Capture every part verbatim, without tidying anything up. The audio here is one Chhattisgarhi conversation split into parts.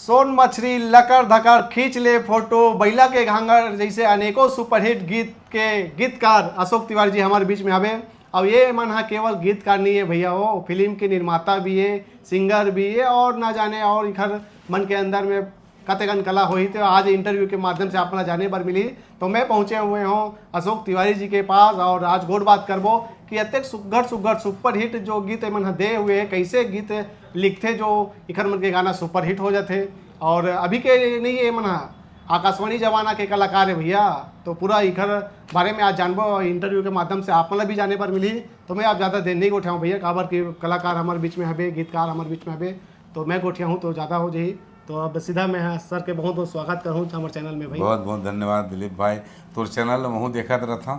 सोन मछरी, लकर धकर, खींच ले फोटो, बैला के घांगर जैसे अनेकों सुपरहिट गीत के गीतकार अशोक तिवारी जी हमारे बीच में हवे। और ये मन हा केवल गीतकार नहीं है भैया, वो फिल्म के निर्माता भी है, सिंगर भी है, और ना जाने और इखर मन के अंदर में कतेकन कला होही, तो आज इंटरव्यू के माध्यम से आप मन ला जाने बर मिली। तो मैं पहुंचे हुए हूँ अशोक तिवारी जी के पास और आज गोठ बात करबो कि अतेक सुग्घर सुग्घर सुपरहिट जो गीत एमन ह दे हुए है, कैसे गीत लिखथे जो इखर मन के गाना सुपरहिट हो जाथे। और अभी के नहीं, एमन ह आकाशवाणी जमाना के कलाकार है भैया। तो पूरा इखर बारे में आज जानबो, इंटरव्यू के माध्यम से आप मन ला भी जाने बर मिली। तो मैं आप ज्यादा देर नहीं गोठियाऊँ भैया, काबर के कलाकार हमारे बीच में हबे, गीतकार हमारे बीच में हबे, तो मैं गोठियाहूँ तो ज्यादा हो जाही। तो अब सीधा मैं ह सर के बहुत बहुत स्वागत करहूँ हमर चैनल में भाई। बहुत बहुत धन्यवाद दिलीप भाई, तोर चैनल ला महूँ देखत रहथौं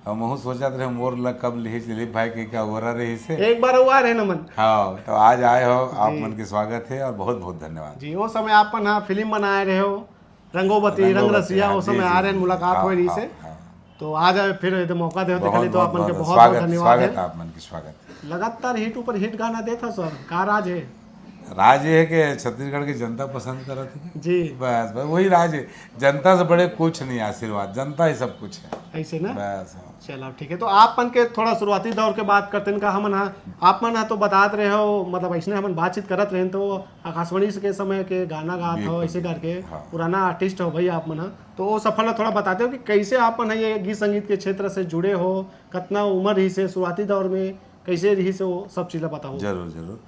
और महूँ सोचत रहे मोर ला कब लिहिस दिलीप भाई के, का ओरा रहिस हे। एक बार वो आ रहे नमन। हाँ, तो आज आए हो, आप जी। मन के स्वागत है और बहुत बहुत धन्यवाद। जी, वो समय आप मन ह फिल्म बनाए रहे हो, रंगोबती, रंग रंगोबती, रसिया, हाँ, वो जी, समय जी, आ रहे जी, मुलाकात हाँ, होए रहिस हाँ, हे। हाँ। तो आज आए फिर ये तो मौका दे होते बहुत, खाली, तो बहुत, आप मन के बहुत बहुत, बहुत बहुत स्वागत, धन्यवाद स्वागत है। आप मन के स्वागत। लगातार हिट ऊपर हिट गाना देत हव सर, का राज है? राज ये है कि छत्तीसगढ़ की जनता पसंद करत है। जी। बस, बस वही राज है। जनता से बड़े कुछ नहीं, आशीर्वाद, जनता ही सब कुछ है। ऐसे ना? बस, हाँ। चलो ठीक है, तो आप मन के थोड़ा शुरुआती दौर के बात करते हैं का हमन हा, आप मन हा तो बतात रहे हो, मतलब ऐसने हमन बातचीत करत रहे तो आकाशवाणी के समय के गाना गात हो, बिल्कुल, ऐसे बिल्कुल, करके हाँ। पुराना आर्टिस्ट हो भाई आप मन हा, तो वो सफर ला थोड़ा बताते हो कि कैसे आप मन हा ये गीत संगीत के क्षेत्र से जुड़े हो, कतना उम्र रहिस हे शुरुआती दौर में, कैसे रहिस हे, वो सब चीज ला बताओ। जरूर, जरूर।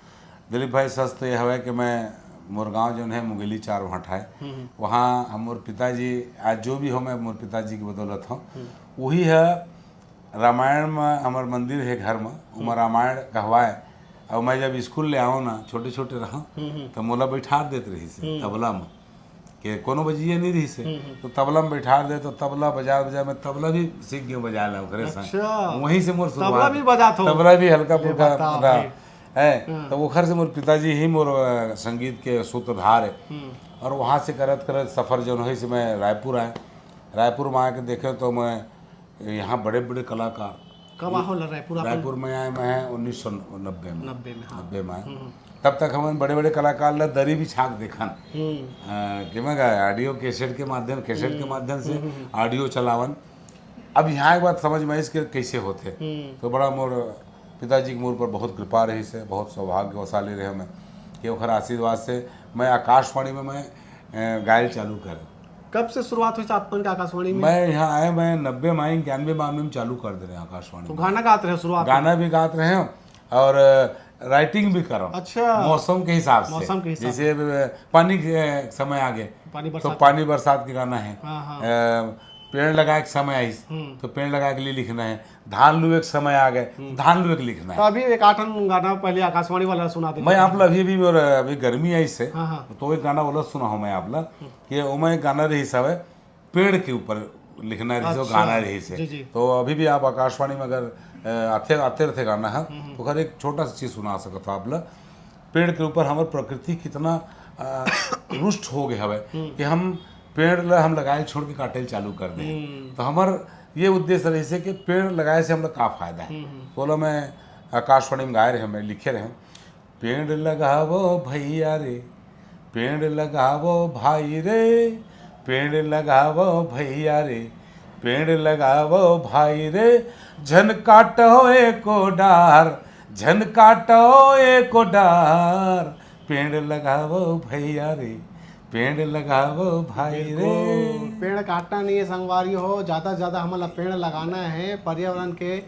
दिलीप भाई, सच तो ये हवे कि मैं, मोर गांव जोन है मुंगेली चार भांठा है, हम्म, हम्म। वहाँ हम मोर पिताजी, आज जो भी हो मैं मोर पिताजी की बदौलत हूँ। हम्म। वही है, रामायण में हमर मंदिर है घर में, ओमा हम्म। रामायण कहवाए, और मैं जब स्कूल ले आऊँ ना, छोटे छोटे रहूँ, हम्म, हम्म। तो मोला बैठार देत रहिस हे हम्म। तबला में। के कोनो बजिया नहीं रहिस हे, हम्म, हम्म। तो तबला में बैठार दे, तो तबला बजा बजा, मैं तबला भी सीख गयो बजाए ला ओकरे संग। अच्छा। वहीं से मोर तबला शुरुआत। भी बजात हो? तबला भी हल्का ले फुल्का बता रहा भाई। है। हाँ। तो ओखर से मोर पिताजी ही मोर, अ, संगीत के सूत्रधार है। हम्म। और वहाँ से करत करत सफर जौन होइस, मैं रायपुर आए। रायपुर में आके देखे तो मैं यहाँ बड़े बड़े कलाकार। कब आए हो ला रायपुर आप? रायपुर में आए मैं उन्नीस सौ नब्बे में। नब्बे में, हाँ। नब्बे में आए। हम्म, हम्म। तब तक हमन बड़े बड़े कलाकार ला दरी बिछा के देखन। हम्म। अ, के मैं का ऑडियो कैसेट के माध्यम, कैसेट के हम्म। माध्यम से हम्म, हम्म, हम्म। ऑडियो चलावन। अब यहाँ एक बात समझ में आइस के कैसे होथे। हम्म। तो बड़ा मोर पिताजी के मोर पर बहुत कृपा रहिस हे, बहुत सौभाग्यवशाली रहे मैं कि ओखर आशीर्वाद से मैं आकाशवाणी में मैं, अ, गायल चालू करे। कब से शुरुआत होइस आप मन के आकाशवाणी में? मैं यहाँ आए, मैं नब्बे में आए, इक्यानवे बानवे में चालू कर दे रहे हैं आकाशवाणी तो में। गाना गात रहे हो शुरुआत में? गाना भी गात रहे हैं और, अ, राइटिंग भी करो। अच्छा। मौसम के हिसाब से। मौसम के हिसाब से। जैसे, अ, पानी के समय आ गए, पानी तो बरसात। पानी बरसात के गाना है। हाँ, हाँ। अ, पेड़ लगाए के समय आइस, हम्म। तो पेड़ लगाए के लिए लिखना है। धान लुए के समय आ गए, हम्म। धान लुए के लिखना तो है। अभी एक आठन गाना पहले आकाशवाणी वाला सुना देते मैं हैं। आप ला अभी, अभी, और अभी गर्मी आइस हे, हाँ, हाँ। तो एक गाना वाला सुनाहूँ मैं आप ला, हम्म। कि ओमा एक गाना रहिस हवे, पेड़ के ऊपर लिखना रहिस हे, अच्छा। गाना रहिस हे। जी, जी। तो अभी भी आप आकाशवाणी में अगर, अ, आते, आते रहते गाना है, हम्म, हम्म। तो ओकर एक छोटा सा चीज सुना सकत हो आप ला। पेड़ के ऊपर हमर प्रकृति कितना, अ, रुष्ट हो गए हवे हम्म। कि हम पेड़ ला हम लगाए छोड़ के काटे ल चालू कर दे। हम्म। तो हमर ये उद्देश्य रहिस हे कि पेड़ लगाए से हमला का फायदा है। हम्म, हम्म। तो ओला मैं आकाशवाणी में गाए रहे, मैं लिखे रहे, पेड़ लगावो भैया रे, पेड़ लगावो भाई रे, पेड़ लगावो भैया रे, पेड़ लगावो भाई रे, झन काटो एको डार, झन काटो एको डार, पेड़ लगावो भैया रे, पेड़ लगावो भाई रे। बिल्कुल, पेड़ काटना नहीं है संगवारी हो, ज्यादा से ज्यादा हमन ला पेड़ लगाना है, पर्यावरण के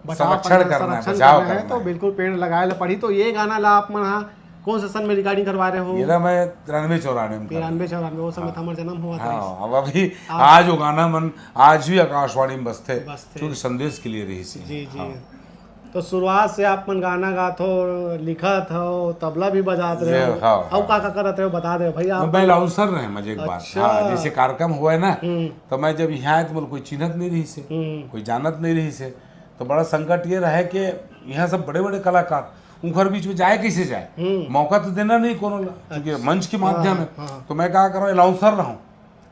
बचाव संरक्षण करना, करना है, संरक्षण बचाव करना है, करना तो है। बिल्कुल पेड़ लगाए ला पड़ी। तो ये गाना ला आप मन हा कौन से सन में रिकॉर्डिंग करवा रहे हो? ये ना मैं तिरानवे चौरानवे में कर रहा हूँ। तिरानवे चौरानवे, वो समय हाँ। तो हमारा जन्म हुआ था हाँ, इस अब अभी आप आज वो गाना मन आज भी आकाशवाणी में बजथे, बजथे। क्योंकि संदेश के लिए रहिस हे। जी, जी। हाँ। तो शुरुआत से आप मन गाना गात हो, लिखत हो, तबला भी बजात रहे ये, हो। हाँ, अउ हाँ। का का करत रहे हो, बता दे भैया, आप मैं मन। अनाउंसर रहे, मजे की बात। अच्छा। हाँ, जैसे कार्यक्रम हुआ है ना, हम्म। तो मैं जब यहाँ आए तो मोला कोई चिन्हत नहीं रहिस हे, हम्म। कोई जानत नहीं रहिस हे। तो बड़ा संकट ये रहे कि यहाँ सब बड़े-बड़े कलाकार, उनकर बीच में जाए कैसे जाए? हम्म। मौका तो देना नहीं कोनो ला, क्योंकि अच्छा। मंच के माध्यम हाँ, है। हाँ, हाँ। तो मैं का करूँ, अनाउंसर रहूँ।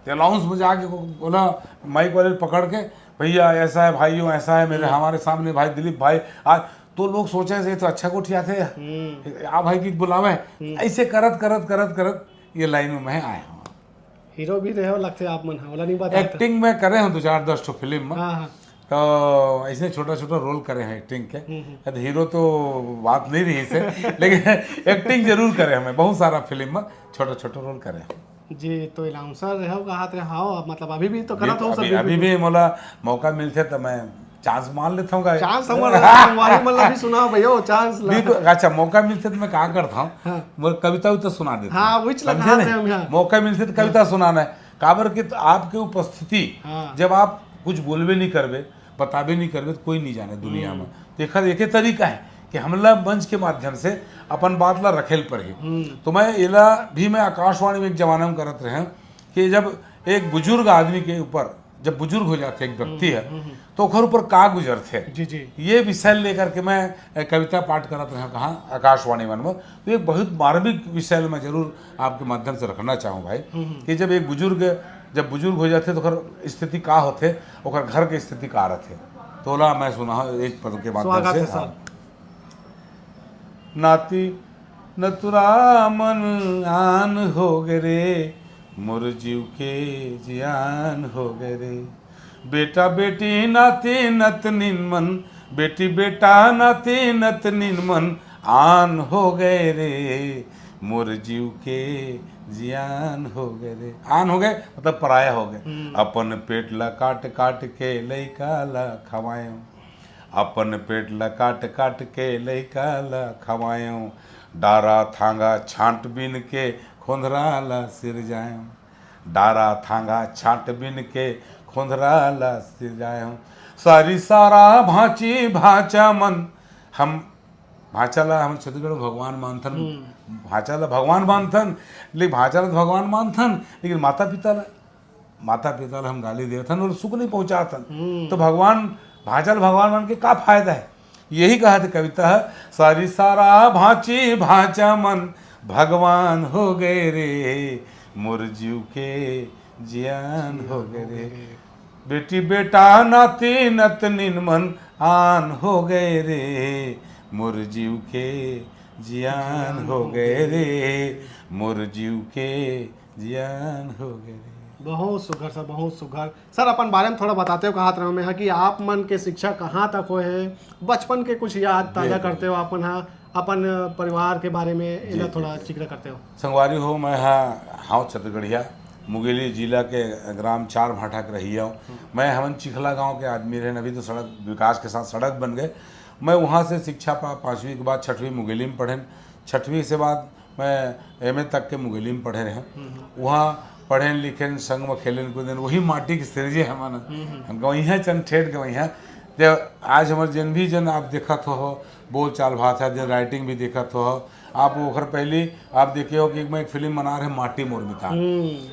तो अनाउंस में जाके को-, बोला, माइक वाले पकड़ के, "भैया, ऐसा है भाइयों, ऐसा है मेरे, हम्म। हमारे सामने भाई दिलीप भाई आज," तो लोग सोचे, "ये तो अच्छा गोठियाथे, हम्म। आ भाई की बुलावे।" हम्म। ऐसे करत, करत, करत, करत ये लाइन में मैं आया हूँ। हीरो भी रहे हो लगथे आप मन ह, ओला नहीं बता। एक्टिंग मैं करे हूँ दो चार दस ठो फिल्म में। हाँ, हाँ। तो इसने छोटा छोटा रोल करे हैं एक्टिंग के। हम्म, हम्म। अब हीरो तो बात नहीं रही से, लेकिन एक्टिंग जरूर करे हमें, बहुत सारा फिल्म में छोटा छोटा रोल करे हैं। जी, तो अनाउंसर रहे हो, कहा थे, हाँ, मतलब अभी भी तो अभी, करत हो अभी, सर, अभी भी मोला मौका मिलथे तो मैं चांस मान लेता हूँ। चांस हमर संगवारी मन ला भी सुनाओ भैया, चांस ला। बिल्कुल। अच्छा, मौका मिलथे तो मैं का करता हूँ, हाँ। मोर कविता उविता सुना देता हाँ, हूँ। वही चला समझे कहा नहीं? थे हम यहाँ। मौका मिलथे तो कविता सुनाना है। काबर कि तो आपके उपस्थिति, हाँ। जब आप कुछ बोलबे नहीं करबे, बताबे नहीं करबे, तो कोई नहीं जाने दुनिया में। तो एकर एके तरीका है कि हमला मंच के माध्यम से अपन बात ला रखेल पड़ही। हम्म। तो मैं एला भी मैं आकाशवाणी में एक जमाना में करत रहे कि जब एक बुजुर्ग आदमी के ऊपर, जब बुजुर्ग हो जाते एक व्यक्ति है, तो ओकर ऊपर का गुजरथे, जी, जी। ये विषय लेकर के मैं, ए, कविता पाठ करत रहे कहाँ आकाशवाणी मन में। तो एक बहुत मार्मिक विषय मैं जरूर आपके माध्यम से रखना चाहूँ भाई, कि जब एक बुजुर्ग, जब बुजुर्ग हो जाते तो ओकर स्थिति का होथे, ओकर घर के स्थिति का रहथे। तोला मैं सुना एक पद के माध्यम स्वागत से। है सर। हाँ। नाती नतुरा मन आन हो गे रे, मोर जीव के जियान हो गे रे। बेटा बेटी नाती नतनिन मन, बेटी बेटा नाती नतनिन मन आन हो गे रे, मोर जीव के जियान हो गे रे। आन हो गे मतलब पराया हो गे। अपन पेट ला काट काट के लइका ला खवाएं, अपन पेट ला काट काट के लइका ला खवाएं, डारा थांगा छांट बिन के खोंधरा ला सिरजाएं, डारा थांगा छांट बिन के खोंधरा ला सिरजाएं। सारी सारा भांची भांचा मन, हम भांचा ला हम छत्तीसगढ़ में भगवान मानथन, भांचा ला भगवान मानथन, लेकिन भांचा ला तो भगवान मानथन, लेकिन माता पिता ला, माता पिता ला हम गाली देथन और सुख नहीं पहुंचाथन। तो भगवान, भांचा ला भगवान मान के का फायदा है? यही कहा था कविता है, सारी सारा भांची भांचा मन भगवान हो गे रे, मोर जीव के जियान हो गे रे। बेटी बेटा नाती नतनिन मन आन हो गे रे, मोर जीव के जियान हो गे रे, मोर जीव के जियान हो गे रे। बहुत सुघर सर, बहुत सुघर। सर, अपन बारे में थोड़ा बताते हो, कहा रहे मैं कि आप मन के शिक्षा कहाँ तक होए है, बचपन के कुछ याद ताजा बिल्कुल। करते हो अपन, हाँ, अपन परिवार के बारे में इला जी, थोड़ा जी। जिक्र करते हो। संगवारी हो, मैं हा हाव छत्तीसगढ़िया, मुगेली जिला के ग्राम चार भाटा के रहिया हूँ। मैं हमन चिखला गांव के आदमी रहन। अभी तो सड़क विकास के साथ सड़क बन गए। मैं वहाँ से शिक्षा पा पाँचवीं के बाद छठवीं मुगेली में पढ़ेन। छठवीं से बाद मैं एमए तक के मुगेली में पढ़े रहेन। वहाँ पढ़ेन लिखेन, संग में खेलेन कूदेन, वही माटी के सिरजे हमन। हम गवैया चन ठेठ गवैया। ते आज हमर जन भी जन आप देखत हो, बोल चाल भाषा, जन राइटिंग भी देखत हो आप, ओखर पहली आप देखे हो कि मैं एक फिल्म बना रहे माटी मोर मितान।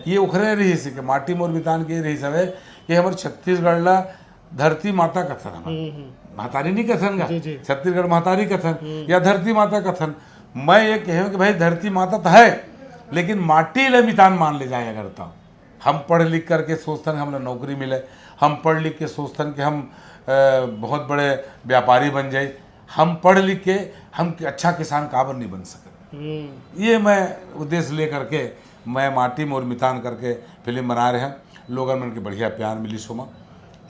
ये ओखरे रहिस के, माटी मोर मितान के रहिस हवे कि हमर छत्तीसगढ़ ला धरती माता कथन हमन। महतारी नहीं कथन का? जी, जी। छत्तीसगढ़ महतारी कथन या धरती माता कथन। मैं ये कहे कि भाई धरती माता तो है, लेकिन माटी ले मितान मान ले जाए अगर तो। हम पढ़ लिख करके सोचथन हमला नौकरी मिले, हम पढ़ लिख के सोचथन कि हम, अ, बहुत बड़े व्यापारी बन जाए, हम पढ़ लिख के हम अच्छा किसान काबर नहीं बन सकत। हम्म। ये मैं उद्देश्य लेकर के मैं माटी मोर मितान करके फिल्म बना रहे हैं। लोगन मन के बढ़िया प्यार मिलिस ओमा,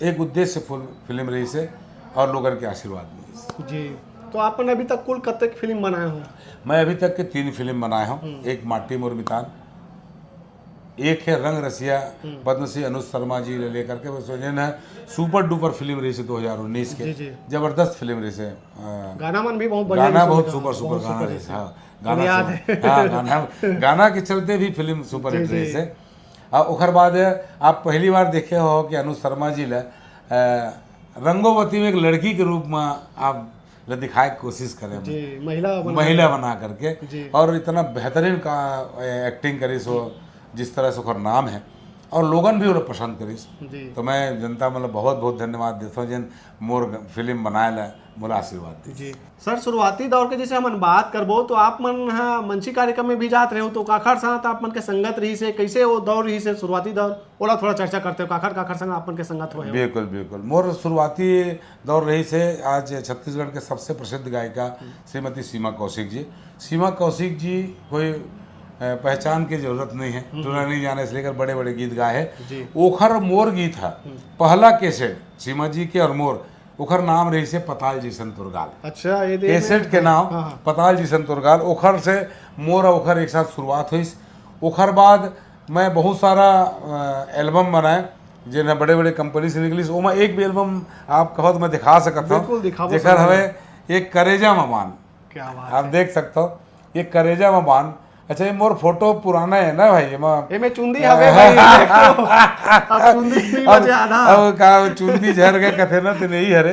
एक उद्देश्य फुल फिल्म रहिस हे और लोगन के आशीर्वाद मिलिस। जी, तो आपन अभी तक कुल कतेक फिल्म बनाए हो? मैं अभी तक के तीन फिल्म बनाए हूँ। एक माटी मोर मितान, एक है रंग रसिया, पद्मश्री अनुज शर्मा जी ले लेकर के, बस जेन है सुपर डुपर फिल्म रहिस हे दो हज़ार उन्नीस के। जी, जी। जबरदस्त फिल्म रहिस हे। अ, गाना मन भी बहुत बढ़िया गाना रहिस बहुत हे। सुपर सुपर बहुत गाना सुपर रहिस हे। रहिस हे। हाँ, गाना याद सुपर। है। हाँ, गाना, गाना के चलते भी फिल्म सुपर जी, हिट जी। रहिस हे। और ओकर बाद आप पहली बार देखे हो कि अनुज शर्मा जी ला, अ, रंगोवती में एक लड़की के रूप में आप ला दिखाए के कोशिश करे। जी, महिला बना महिला बना करके। जी। और इतना बेहतरीन का, ए, एक्टिंग करिस हो, जिस तरह से ओकर नाम है, और लोगन भी ओला पसंद करिस। जी। तो मैं जनता मतलब बहुत बहुत धन्यवाद देता हूँ जिन मोर फिल्म बनाए ला मोला आशीर्वाद दी। जी सर, शुरुआती दौर के जैसे हमन बात करबो तो आप मन ह मंची कार्यक्रम में भी जात रहे हो, तो काखर साथ आप मन के संगत रहिस हे, कैसे वो दौर रहिस हे शुरुआती दौर, ओला थोड़ा चर्चा करते हो, काखर काखर संग आप मन के संगत होए हो? बिल्कुल बिल्कुल, मोर शुरुआती दौर रहिस हे आज छत्तीसगढ़ के सबसे प्रसिद्ध गायिका श्रीमती सीमा कौशिक जी। सीमा कौशिक जी कोई पहचान के जरूरत नहीं है, टूरा नहीं जाने से लेकर बड़े बड़े गीत गाए है। जी। ओखर मोर गीत है, पहला कैसेट सीमा जी के और मोर, ओखर नाम रहिसे पताल जैसन तोर गाल। अच्छा, ये दे कैसेट के नाम हाँ, हाँ। पताल जैसन तोर गाल। ओखर से मोर और ओखर एक साथ शुरुआत होइस। ओखर बाद मैं बहुत सारा अ, एल्बम बनाए, जेन ह बड़े बड़े कंपनी से निकलिस। ओमा एक भी एल्बम आप कहो तो मैं दिखा सकत बिल्कुल, दिखाबो हूँ, जेकर सर। हवे एक करेजा ममान। क्या बात आप देख सकते हो, ये करेजा ममान। अच्छा, ये मोर फोटो पुराना है ना भाई, ये मा एमे चुंदी हवे भाई, देखो। अब चुंदी नहीं अब, बचे आधा। अब का चुंदी झर गए कथे ना, तो नहीं हरे।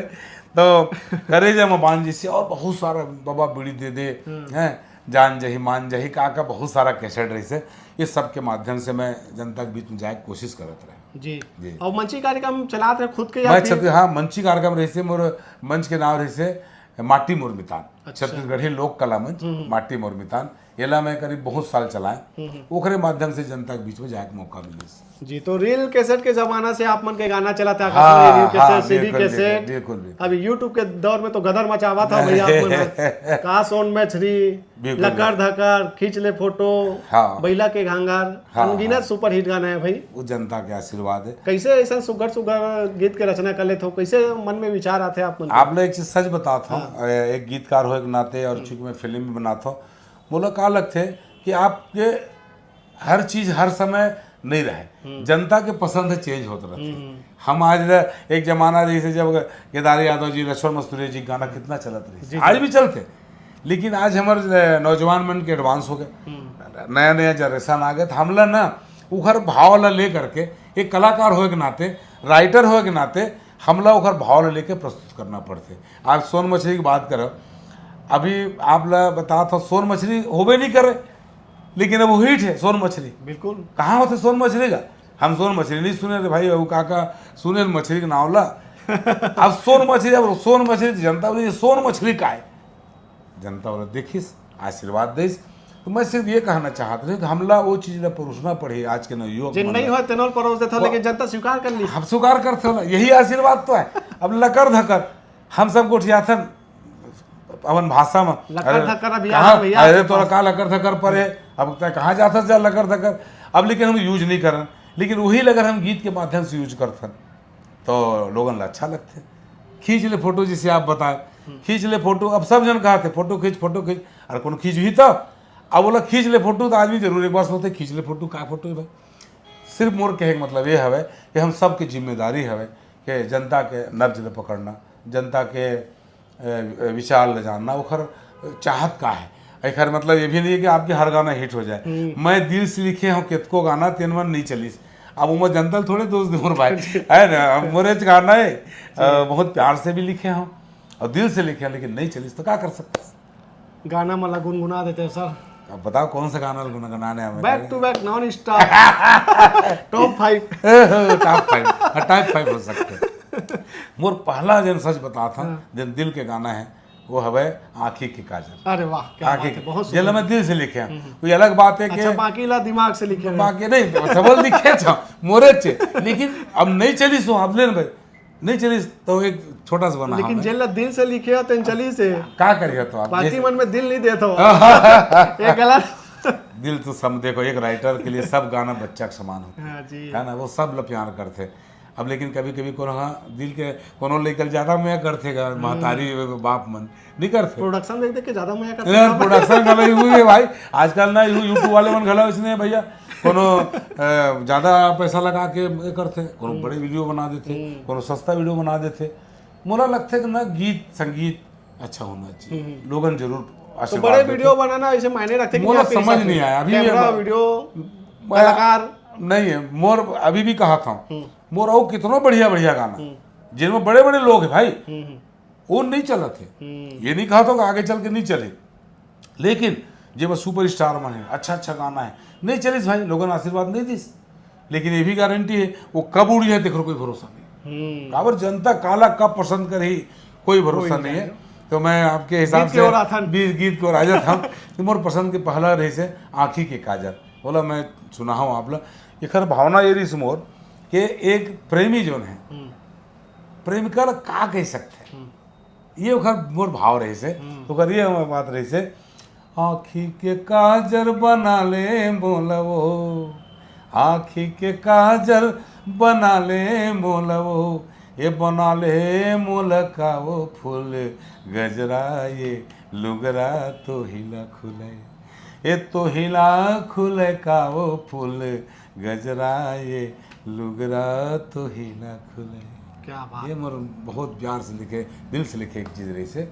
तो करेजा ममान जैसे और बहुत सारा, बाबा बीड़ी दे दे, हैं, जान जही मान जही, का का बहुत सारा कैसेट रहिसे। ये सब के माध्यम से मैं जनता के बीच में जाए के कोशिश करत रहे। जी। जी। और मंची कार्यक्रम चलात रहे खुद के या मैं फिर छत्तीस हाँ, मंची कार्यक्रम रहिसे मोर, मंच के नाम रहिसे माटी मोर मितान, अच्छा। छत्तीसगढ़ी लोक कला मंच माटी मोर मितान। एला मैं करीब बहुत साल चलाए, ओकरे माध्यम से जनता के बीच में जाए के मौका मिलिस। जी, तो रील कैसेट के जमाना से आप मन के गाना चला था, हाँ, आकाशवाणी रील कैसेट, हाँ, सीडी बिल्कुल, कैसेट। बिल्कुल, बिल्कुल। अभी YouTube के दौर में तो गदर मचावा था भैया आप मन। का सोन मछरी, बिल्कुल। लकर धकर, खींच ले फोटो, हाँ। बैला के घांगर, हाँ, अनगिनत हाँ। सुपरहिट गाना है भाई। वो जनता के आशीर्वाद है। कैसे ऐसा सुगर सुगर गीत के रचना कर लेते हो, कैसे मन में विचार आते हैं आप मन के? आप लोग एक चीज सच बताता हूँ, ए, एक गीतकार हो एक नाते, और चूंकि मैं फिल्म भी बनाता हूँ, मोला का लगते कि आपके हर चीज हर समय नहीं रहे, जनता के पसंद चेंज होत रहते। हम आज ल-, एक जमाना जैसे जब केदार यादव जी, लक्ष्मण मस्तुरिया जी गाना कितना चलत रही, आज भी चलते, लेकिन आज हमर, ए, नौजवान मन के एडवांस हो गए, नया नया जनरेशन आ गए, तो हमला ना उखर भाव ला ले करके एक कलाकार होए के नाते, राइटर होए के नाते हमला उखर भाव ला लेके प्रस्तुत करना पड़ते। आज सोन मछली की बात करो, अभी आप ला बता था, सोन मछली होबे नहीं करे, लेकिन अब वो हिट है सोन मछली। बिल्कुल। कहाँ होते सोन मछली का? हम सोन मछली नहीं सुने रे भाई, वो काका सुने मछली के नाव ला। अब सोन मछली, अब सोन मछली तो जनता बोली, "ये सोन मछली का है?" जनता बोला, "देखिस, आशीर्वाद देस।" तो मैं सिर्फ ये कहना चाहत रहे कि हमला वो चीज ला परोसना पड़ी आज के नवयुवक जिन मन नहीं ला। हो तेनोल परोस देता, लेकिन जनता स्वीकार कर ली। हम स्वीकार करते होला, यही आशीर्वाद तो है। अब लकर धकर हम सब गोठियाथन अपन भाषा में, लकर अरे, धकर अभी कहाँ? आ भैया। अरे तोरा का लकर धकर पर है, अब तय कहाँ जाता जा लकर धकर। अब लेकिन हम यूज नहीं करन, लेकिन वही अगर हम गीत के माध्यम से यूज करथन तो लोगन ला अच्छा लगते। खींच ले फोटो, जिसे आप बताए, खींच ले फोटो। अब सब जन कहा थे फोटो खींच, फोटो खींच, अरे कौन खींच भी तो, अब बोला खींच ले फोटो तो आदमी जरूर एक बार सोचते खींच ले फोटो, का फोटो है भाई? सिर्फ मोर कहे के मतलब ये हवे कि हम सबके जिम्मेदारी हवे कि जनता के नब्ज ल पकड़ना, जनता के, ए, विचार ल जानना, ओखर चाहत का है। एखर मतलब ये भी नहीं है कि आपके हर गाना हिट हो जाए। मैं दिल से लिखे हूँ कितको गाना, तेन मन नहीं चलिस। अब उमर जनता ल थोड़े दोष दूँ भाई, है ना? अब मोरे गाना है, अ, बहुत प्यार से भी लिखे हूँ और दिल से लिखे हूँ, लेकिन नहीं चलिस तो क्या कर सकते? गाना मला गुनगुना देते हो सर। अब बताओ कौन सा गाना गुनगुनाने हमें? Back to back non stop, top five। Top five, हाँ, टॉप फाइव हो सकते हैं। मोर पहला जन सच बता था, जन दिल के गाना है, वो हवे आँखी के काजल। अरे वाह, क्या बात आँखी है, बहुत के, जेला सुंदर। मैं दिल से लिखे हैं। कोई अलग बात है कि अच्छा, बाकी ला दिमाग से लिखे हैं। बाकी नहीं, तो सबल लिखे था मोरे चे, लेकिन अब नहीं चली सो, अब ले न भाई, नहीं चली तो एक छोटा सा बना लेकिन हमें। जेला दिल से लिखे हो तेन चली से, का करिए तो आप बाकी जैसे- मन में दिल नहीं देत हो। ये गलत। दिल तो सम देखो, एक राइटर के लिए सब गाना बच्चा के समान होता है, हाँ जी। है ना? वो सब ल प्यार करते। अब लेकिन कभी कभी कोनो, हाँ, दिल के कोनो लेकर ज्यादा मया करते गा, महतारी बाप मन नहीं करते। प्रोडक्शन देख देख के ज्यादा मया करते यार, प्रोडक्शन का भाई हुई है भाई, आजकल ना यू यूट्यूब वाले मन घला इसने भैया, कोनो अ, ज्यादा पैसा लगा के ये करते, कोनो बड़े वीडियो बना देते, कोनो सस्ता वीडियो बना देते। मोला लगते कि ना गीत संगीत अच्छा होना चाहिए, लोगन जरूर तो आशीर्वाद बड़े देते। वीडियो बनाना ऐसे मायने रखते कि मोला नहीं आपके समझ हिसाब से? नहीं आया, अभी कैमरा, ये- वीडियो, मैं- कलाकार। नहीं है मोर, अभी भी कहा था, मोर और कितना बढ़िया बढ़िया गाना, जिनमें बड़े बड़े लोग हैं भाई, वो नहीं चलत है। ये नहीं कहा था कि आगे चल के नहीं चले, लेकिन जे बस सुपरस्टार मन है, अच्छा अच्छा गाना है, नहीं चलिस भाई, लोगन आशीर्वाद नहीं दिस। लेकिन ये भी गारंटी है, वो कब उड़ी है, तेकर कोई भरोसा नहीं। काबर जनता काला कब पसंद करही, कोई भरोसा नहीं है। तो मैं आपके हिसाब गीत के से ओर आथन। बीस गीत के ओर आ जाता हूँ। तो मोर पसंद के पहला रहिसे आँखी के काजल, बोला मैं सुनाहूँ आप ला। एकर भावना ये रहिस मोर के एक प्रेमी जोन है, प्रेमिका ला का कह सकते हैं, ये ओकर मोर भाव रहिसे। तो ओकर ये हमर बात रहिसे, आँखी के काजर बना ले मोला वो, आँखी के काजर बना ले मोला वो, ये बना ले मोला का वो फूल गजरा, ये लुगरा तो हिला खुले, ये तो हिला खुले का वो फूल गजरा, ये लुगरा तो हिला खुले। क्या बात। ये मोर बहुत प्यार से लिखे, दिल से लिखे एक चीज रहिसे।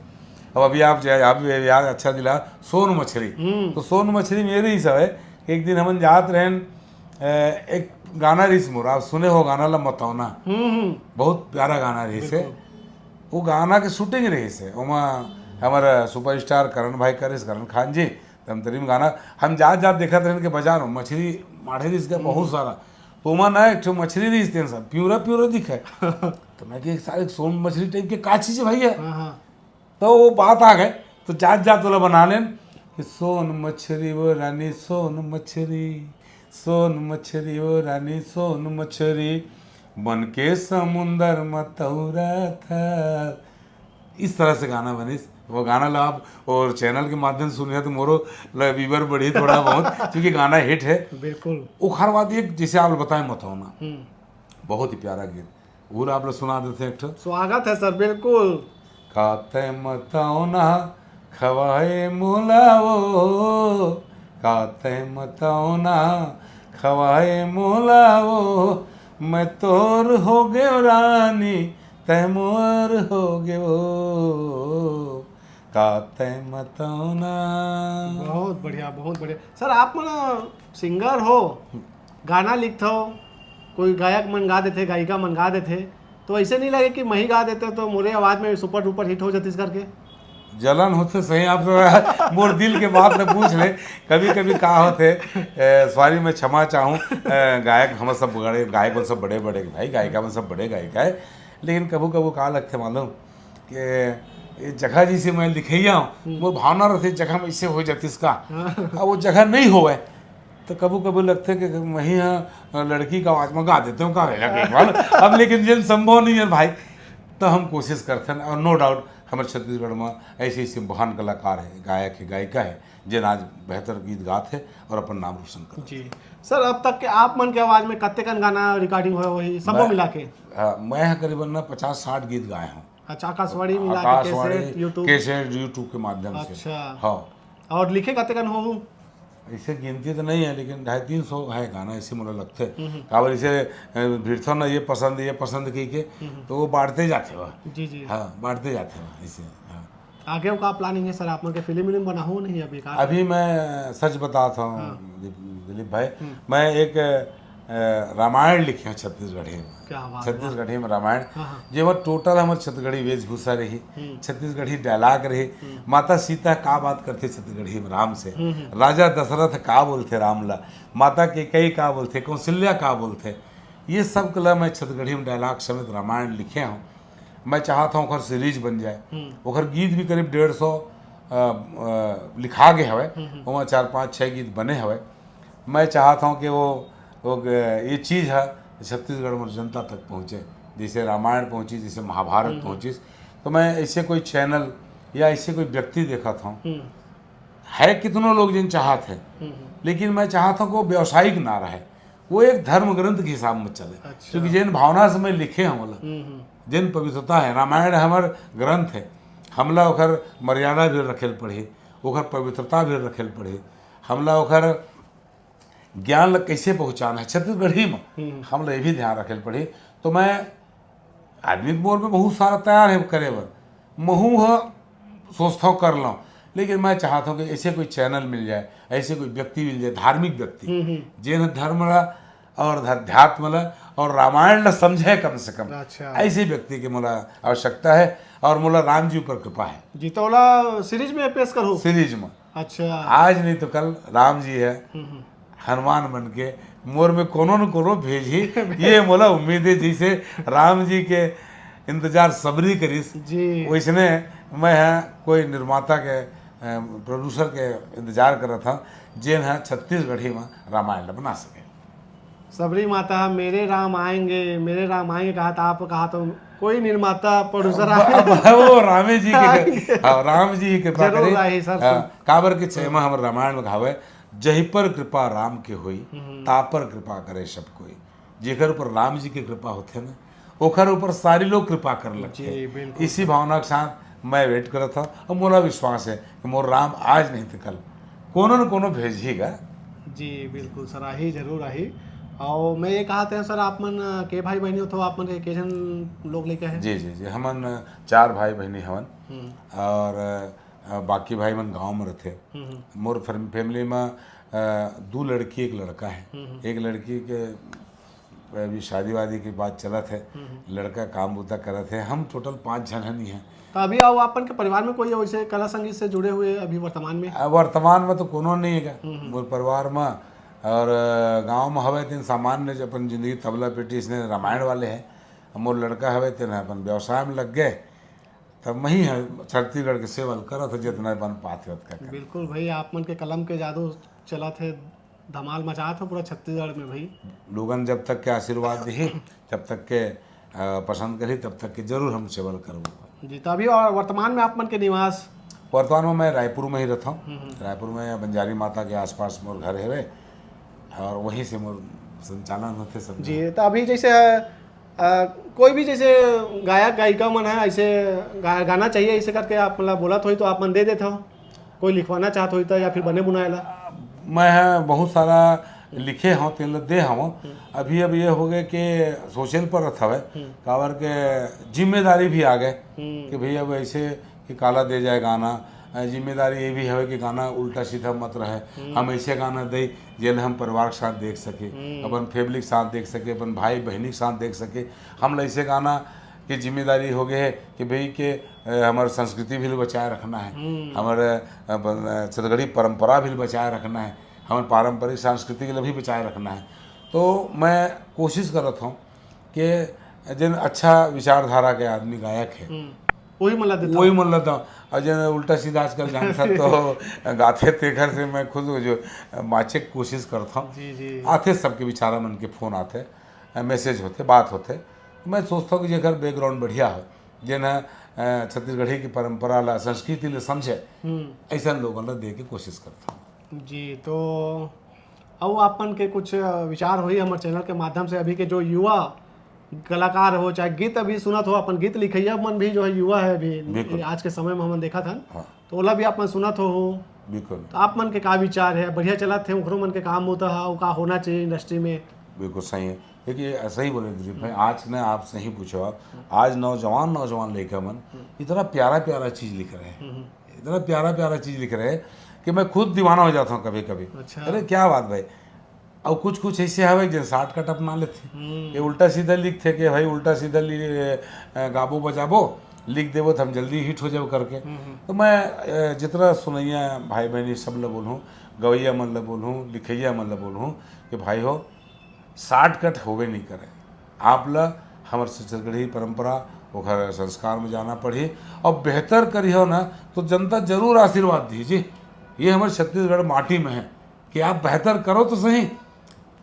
अब अभी आप जाए, आप भी याद अच्छा दिला, सोन मछरी। हम्म। तो सोन मछरी में ये रहिस हवय कि एक दिन हमन जात रहेन, अ, एक गाना रहिस मोर, आप सुने हो गाना ला मतौना, हम्म हम्म। बहुत प्यारा गाना रहिसे। बिल्कुल। वो गाना के शूटिंग रहिसे, ओमा हमर सुपरस्टार करण भाई करिस, करण खान जी। धमतरी में गाना, हम जात जात देखत रहेन के बाजार में मछरी माढ़े रहिस के बहुत सारा, तो ओमा ना एक ठो मछरी रहिस तेन सब पिंवरा पिंवरा दिखे। तो मैं कि सारे सोन मछरी टाइप के का चीज है भैया? हाँ हाँ। तो वो बात आ गए, तो जात जात वाला बना लेन कि सोन मछरी वो रानी सोन मछरी, सोन मछरी वो रानी सोन मछरी, बन के समुंदर म तौरा था। इस तरह से गाना बनिस। वो गाना ला आप और चैनल के माध्यम से सुनिए तो मोरो व्यूअर बढ़ी थोड़ा बहुत, क्योंकि गाना हिट है। बिल्कुल। ओखर बाद एक, जैसे आप बताए, मतौना, हम्म। बहुत ही प्यारा गीत, वो आप लोग सुना देते हैं एक ठो। स्वागत है सर, बिल्कुल। का तै मतौना खवाए मोला वो, का तै मतौना खवाए मोला वो, मैं तोर हो गयो रानी, तै मोर हो गयो, का तै मतौना। बहुत बढ़िया, बहुत बढ़िया। सर, आप मन सिंगर हो, गाना लिखथो, कोई गायक मन गा देथे, गायिका मन गा देथे, तो ऐसे नहीं लगे कि मही गा देते तो मोरे आवाज में सुपर डुपर हिट हो जातीस करके? जलन होथे सही, आप तो मोर दिल के बात न पूछ ले। कभी कभी का होथे, सॉरी, मैं क्षमा चाहूँ, गायक हमर सब बड़े, गायक मन सब बड़े बड़े भाई, गायिका मन सब बड़े गायिका है, लेकिन कभू कभू का लगथे मालूम कि ये जगह जैसे मैं लिखैया हूँ, मोर भावना रहथे जगह में ऐसे हो जातीस का, अब वो जगह नहीं होवे, तो कभू कभू लगथे कि वहीं हाँ लड़की का आवाज में गा देते हो का है लगे एक बार। अब लेकिन जेन संभव नहीं है भाई, तो हम कोशिश करते हैं। और नो डाउट हमारे छत्तीसगढ़ में ऐसे ऐसे महान कलाकार है, गायक है, गायिका है, जेन आज बेहतर गीत गात है और अपन नाम रोशन कर। जी सर, अब तक के आप मन के आवाज में कत्ते कन गाना रिकॉर्डिंग होय होही, सबो मैं- मिला के? हाँ, मैं करीबन ना पचास साठ गीत गाए हूँ। अच्छा, आकाशवाणी मिला के, Akashvani, cassette, YouTube। Cassette, YouTube के माध्यम से। अच्छा। हाँ, और लिखे कत्ते कन हो? ऐसे गिनती तो नहीं है, लेकिन ढाई तीन सौ है गाना, ऐसे मुझे लगते। हम्म। काबर इसे भिड़थो ना, ये पसंद, ये पसंद की के, तो वो बांटते जाते हुआ। जी जी। हाँ, बांटते जाते हुआ इसे। हाँ। आगे का प्लानिंग है सर, आप मन के फिल्म विल्म बनाहो नहीं अभी का? अभी मैं सच बताता हूँ, हाँ। दिलीप भाई, मैं एक अ, रामायण लिखे हैं छत्तीसगढ़ी में। क्या बात है। छत्तीसगढ़ी में रामायण, हाँ, हाँ। जेमा टोटल हमर छत्तीसगढ़ी वेशभूषा रही, हम्म। छत्तीसगढ़ी डायलॉग रही। हम्म। माता सीता का बात करथे छत्तीसगढ़ी में राम से, हम्म, हम्म। राजा दशरथ का बोलथे राम ला, माता कैकेयी का बोलथे, कौशल्या का बोलथे, ये सब ला मैं छत्तीसगढ़ी में डायलॉग समेत रामायण लिखे हूँ। मैं चाहत हूँ ओकर सीरीज बन जाए। हम्म। ओकर गीत भी करीब डेढ़ सौ अ, अ, लिखा गए हवे, हम्म, हम्म। ओमा चार पाँच छः गीत बने हवे। मैं चाहत हूँ कि वो, वो ग-, ये चीज़ है छत्तीसगढ़ में जनता तक पहुँचे, जैसे रामायण पहुँची, जैसे महाभारत हम्म। पहुँची। तो मैं ऐसे कोई चैनल या ऐसे कोई व्यक्ति देखत हूँ, हम्म। है कितनों लोग जिन चाहत है, हम्म। लेकिन मैं चाहत हूँ कि वो व्यावसायिक ना रहे, वो एक धर्म ग्रंथ के हिसाब में चले। अच्छा। क्योंकि जिन भावना से मैं लिखे हूँ, मतलब, हम्म, हम्म। जिन पवित्रता है, रामायण हमर ग्रंथ है, हमला ओकर मर्यादा भी रखेल पड़ही, ओकर पवित्रता भी रखेल पड़ही, हमला ओकर ज्ञान ला कैसे पहुँचाना है छत्तीसगढ़ी में, हम्म। हमला ये भी ध्यान रखेल पड़ही। तो मैं, आदमी के मोर में बहुत सारा तैयार है करे बर, महू ह सोचता हूँ कर लूँ, लेकिन मैं चाहता हूँ कि ऐसे कोई चैनल मिल जाए, ऐसे कोई व्यक्ति मिल जाए, धार्मिक व्यक्ति, हम्म, हम्म। जेन धर्म ला और अध्यात्म ला और रामायण ला समझे कम से कम, अच्छा। ऐसे व्यक्ति की मोला आवश्यकता है और मोला राम जी ऊपर कृपा है। जी, तो ओला सीरीज में पेश करो। सीरीज में अच्छा। आज नहीं तो कल राम जी है, हम्म, हम्म। हनुमान बन के मोर में कोनो न कोनो भेजही, ये मोला उम्मीद है। जैसे राम जी के इंतजार सबरी करिस, जी। वैसने मैं ह कोई निर्माता के, अ, प्रोड्यूसर के इंतजार करत हूँ, जेन ह छत्तीसगढ़ी में रामायण बना सके। सबरी माता मेरे राम आएंगे, मेरे राम आएंगे कहा था, आप कहा तो कोई निर्माता प्रोड्यूसर अब, आए अब वो रामे जी के, हाँ, राम जी की कृपा जरूर करे। आही सर, हाँ, काबर के छेमा हमर रामायण में कहावे, जही पर कृपा राम के होई, ता पर कृपा करे सब कोई। जेकर ऊपर राम जी की कृपा होथे ना, ओकर ऊपर सारी लोग कृपा कर लगथे। जी, बिल्कुल। इसी भावना के साथ मैं वेट करत हूँ और मोला विश्वास है कि मोर राम आज नहीं तो कल कोनो न कोनो भेजही गा। जी बिल्कुल सर, आही, जरूर आही। और मैं ये कहते हैं सर, आप मन अ, के भाई बहनी हो तो आप मन के के झन लोग लेके हैं? जी जी जी, हमन चार भाई बहनी हवन हम्म, और अ, बाकी भाई मन गांव में रहथे। हम्म, हम्म, मोर फैम- फैमिली में अ, दू लड़की एक लड़का है। हम्म, हम्म। एक लड़की के अभी शादी वादी की बात चलत है, लड़का काम बुता करत है। हम टोटल पाँच झन हनी है। तो अभी आओ, आपन के परिवार में कोई वैसे कला संगीत से जुड़े हुए अभी वर्तमान में? आ, वर्तमान में तो कोनो नहीं है मोर परिवार में। और अ, गांव में हवे तेन सामान्य जो अपन जिंदगी तबला पेटी इसने रामायण वाले हैं। मोर लड़का हवे तेन अपन व्यवसाय में लग गए। तब मैं ही है छत्तीसगढ़ के सेवा ल करत है जितना बन पाते ओतका कर। बिल्कुल भाई, आप मन के कलम के जादू चलत है, धमाल मचात हो पूरा छत्तीसगढ़ में भाई। लोगन जब तक के आशीर्वाद दिही, जब तक के अ, पसंद करी, तब तक के जरूर हम सेवा ल करबो। जी, तो अभी और वर्तमान में आप मन के निवास? वर्तमान में मैं रायपुर में ही रहता हूँ। रायपुर में बंजारी माता के आसपास मोर घर है और वहीं से मोर संचालन होते सब। जी, तो अभी जैसे अ, कोई भी जैसे गायक गायिका मन है, ऐसे गा, गाना चाहिए ऐसे करके आप मतलब बोलत होई तो आप मन दे देते हो? कोई लिखवाना चाहत होई तो, या फिर बने बुनाए ला? मैं ह बहुत सारा लिखे हव, तेन ल दे हव। अभी अब ये हो गए कि सोशल पर रहत हवे, काबर के जिम्मेदारी भी आ गए कि भैया अब ऐसे कि काला दे जाए गाना। अ, जिम्मेदारी ये भी हवे कि गाना उल्टा सीधा मत रहे। हम ऐसे गाना दे जेल हम परिवार के साथ देख सके, अपन फैमिली के साथ देख सके, अपन भाई बहनी के साथ देख सके। हम ल ऐसे गाना के जिम्मेदारी हो गए है कि भाई के अ, हमारे संस्कृति भी बचाए रखना है, हमारे अ, अपन, अ, छत्तीसगढ़ी परंपरा भी बचाए रखना है, हमारे पारंपरिक संस्कृति के लिए भी बचाए रखना है। तो मैं कोशिश करत हूँ कि जिन अच्छा विचारधारा के आदमी गायक है, हम्म, वही मन ला देता वही हूँ। मन लेता हूँ। और जन उल्टा सीधा आजकल जानता तो गाथे, तेखर से मैं खुद जो बाचे के कोशिश करता हूँ। जी जी। आथे सबके विचारा मन के फोन आथे, मैसेज होथे, बात होथे। मैं सोचता हूँ कि जेकर बैकग्राउंड बढ़िया हो, जेन ह, अ, छत्तीसगढ़ी की परंपरा ला, संस्कृति ले समझे, हम्म। ऐसा लोगन ला दे के कोशिश करता हूँ। जी, तो अब आपन के कुछ विचार होई हमर चैनल के माध्यम से, अभी के जो युवा कलाकार हो चाहे गीत अभी सुनत हो, अपन गीत लिखैया मन भी जो है युवा है अभी, बिल्कुल। आज के समय में हमन देखत हन, हाँ। तो ओला भी आप मन सुनत हो, हो बिल्कुल। तो आप मन के का विचार है? बढ़िया चलत है उखरो मन के काम होता है, का होना चाहिए इंडस्ट्री में? बिल्कुल सही है। देखिए, सही बोले दिलीप भाई, आज ने आप सही पूछो, आप आज नौजवान नौजवान लड़का मन इतना प्यारा प्यारा चीज लिख रहे हैं, इतना प्यारा प्यारा चीज लिख रहे हैं कि मैं खुद दीवाना हो जाता हूँ कभी कभी। अच्छा। अरे क्या बात भाई। और कुछ कुछ ऐसे हवे जो शॉर्टकट अपना लेते हैं, ये उल्टा सीधा लिखते कि भाई उल्टा सीधा लि-, अ, गाबो बजाबो, लिख देबो तो हम जल्दी हिट हो जाओ करके। तो मैं अ, जितना सुनैया भाई बहनी सब ल बोलूँ, गवैया मन ल बोलूँ, लिखैया मन ल बोलूँ कि भाई हो, शॉर्टकट होबे नहीं करे। आप ल हमर छत्तीसगढ़ी परंपरा, ओखर संस्कार में जाना पड़ही और बेहतर करिहो ना, तो जनता जरूर आशीर्वाद दी जी। ये हमर छत्तीसगढ़ माटी में है कि आप बेहतर करो तो सही,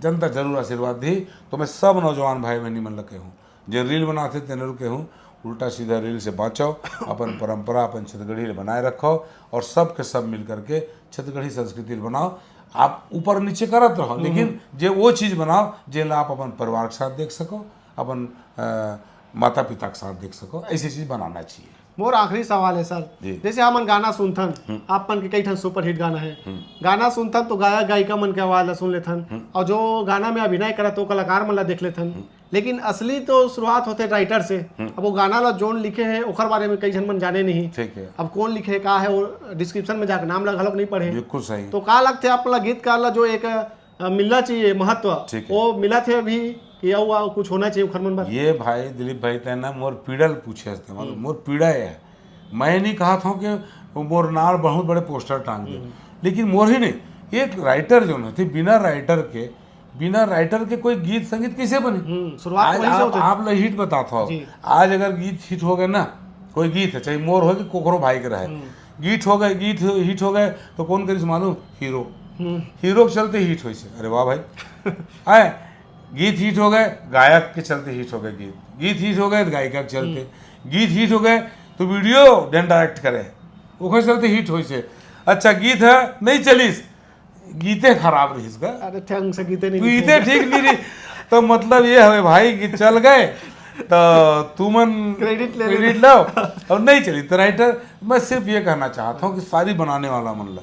जनता जरूर आशीर्वाद दी। तो मैं सब नौजवान भाई बहनी मन ल कहूँ, जे रील बनाथे तेन ल कहूँ, उल्टा सीधा रील से बाँचो, अपन परंपरा, अपन छत्तीसगढ़ी ल बनाए रखो और सब के सब मिल करके छत्तीसगढ़ी संस्कृति ल बनाओ। आप ऊपर नीचे करत रहो, लेकिन जे वो चीज बनाओ जेला आप अपन परिवार के साथ देख सको, अपन अ, माता पिता के साथ देख सको, ऐसी चीज बनाना चाहिए। मोर आखिरी सवाल है सर, जी। जैसे हमन गाना सुनथन, आप मन के कई ठन सुपरहिट गाना है, गाना सुनथन तो गायक गायिका मन के आवाज ला सुन लेथन, और जो गाना में अभिनय करत वो कलाकार मन ला देख लेथन, लेकिन असली तो शुरुआत होथे राइटर से। अब वो गाना ला जोन लिखे है ओखर बारे में कई झन मन जाने नहीं। ठीक है। अब कौन लिखे का है वो डिस्क्रिप्शन में जाके नाम ला घलोक नहीं पढ़े। बिल्कुल सही। तो का लगथे आप ला गीतकार ला जो एक अ, मिलना चाहिए महत्व, ठीक है। वो मिलत है अभी कि या हुआ कुछ होना चाहिए उखर मन बर? ये भाई दिलीप भाई तय ना मोर पीड़ा ल पूछे हस ते, मतलब मोर पीड़ा ये है। मैं नहीं कहा था कि वो मोर नार बहुत बड़े पोस्टर टांग दे, लेकिन मोर ही नहीं, एक राइटर जो है बिना राइटर के, बिना राइटर के कोई गीत संगीत कैसे बने? हम्म, शुरुआत आज वहीं से आप, होती है। आप ल हिट बताता हो। जी। आज अगर गीत हिट हो गए ना, कोई गीत है, चाहे मोर हो कि कोकरो भाई के रहे, गीत हो गए, गीत हिट हो गए तो कौन करिस मालूम? हीरो। हम्म। हीरो के चलते हिट होइसे। अरे वाह भाई। आए, गीत हिट हो गए, गायक के चलते हिट हो गए गीत, गीत हिट हो गए तो गायिका के चलते, गीत हिट हो गए तो वीडियो जन डायरेक्ट करे, ओकर चलते हिट होइसे। अच्छा, गीत है नहीं चलिस, गीते खराब रहिस का, अरे ढंग से गीते नहीं गीते ठीक नहीं रही। तो मतलब ये हवे भाई कि चल गए तो तुमन Credit ले क्रेडिट लो और नहीं चली तो राइटर। मैं सिर्फ ये कहना चाहता हूँ कि सारी बनाने वाला मन ला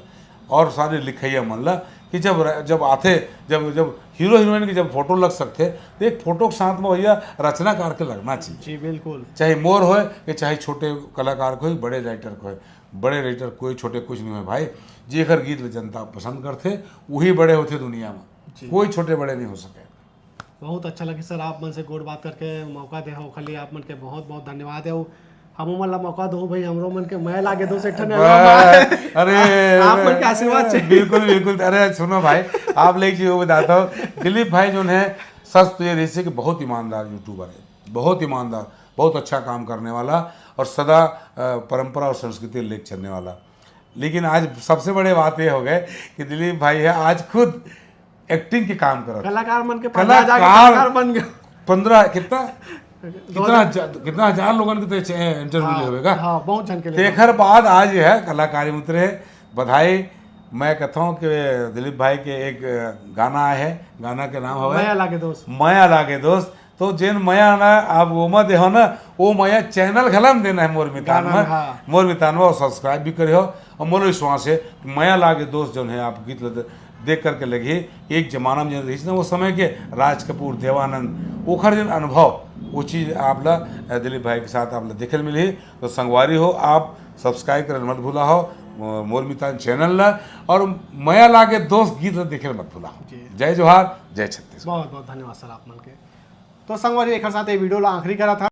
और सारे लिखैया मन ला कि जब जब आथे, जब जब हीरो हीरोइन की जब फोटो लग सकथे तो एक फोटो के साथ में भैया रचनाकार के लगना चाहिए। जी बिल्कुल। चाहे मोर होए कि चाहे छोटे कलाकार को, बड़े राइटर को, बड़े राइटर कोई छोटे कुछ नहीं है भाई। जेकर गीत ल जनता पसंद करथे वही बड़े होथे दुनिया में, कोई छोटे बड़े नहीं हो सके। बहुत अच्छा लगे सर, आप मन से गोठ बात करके मौका दे हो, खाली आप मन के बहुत बहुत धन्यवाद है। हम मन ला मौका दो भाई, हमरो मन के मैं लागे दो से ठन बस, अरे आप मन के आशीर्वाद चाहिए। बिल्कुल बिल्कुल। अरे सुनो भाई, आप ले जी वो बताता हूँ, दिलीप भाई जो है सच तो ये रही से कि बहुत ईमानदार यूट्यूबर है, बहुत ईमानदार, बहुत अच्छा काम करने वाला और सदा अ, परंपरा और संस्कृति लेके चलने वाला। लेकिन आज सबसे बड़े बात ये हो गए कि दिलीप भाई है आज खुद एक्टिंग के काम करत। कलाकार मन के कलाकार कलाकार बन गए। पंद्रह कितना कितना हजार, कितना हजार लोगन के तो इंटरव्यू ले होगा। हाँ, बहुत झन के लिए। तेखर बाद आज ये है कलाकारी में उतरे। बधाई। मैं कहता हूँ कि दिलीप भाई के एक गाना आए है, गाना के नाम हवे मया लागे दोस्त। मया लागे दोस्त। तो जेन मया ना आप वो मत देहो ना, वो मया चैनल घला में देना है मोर मितान गाना में। में, हाँ। मोर मितान में और सब्सक्राइब भी करियो। और मोर विश्वास है कि मया लागे दोस्त जोन है आप गीत ल देख करके लगी। एक जमाना में जन रहीस ना वो समय के राज कपूर, देवानंद, ओखर जन अनुभव वो चीज आप ला अ, दिलीप भाई के साथ आप ला देखे मिली। तो संगवारी हो, आप सब्सक्राइब करे मत भूला हो अ, मोर मितान चैनल ला और मया लागे दोस्त गीत ला देखे मत भूला हो। जी। जय जोहार, जय छत्तीसगढ़। बहुत बहुत धन्यवाद सर आप मन के। तो संगवारी एक साथ ये वीडियो ला आखिरी करा था।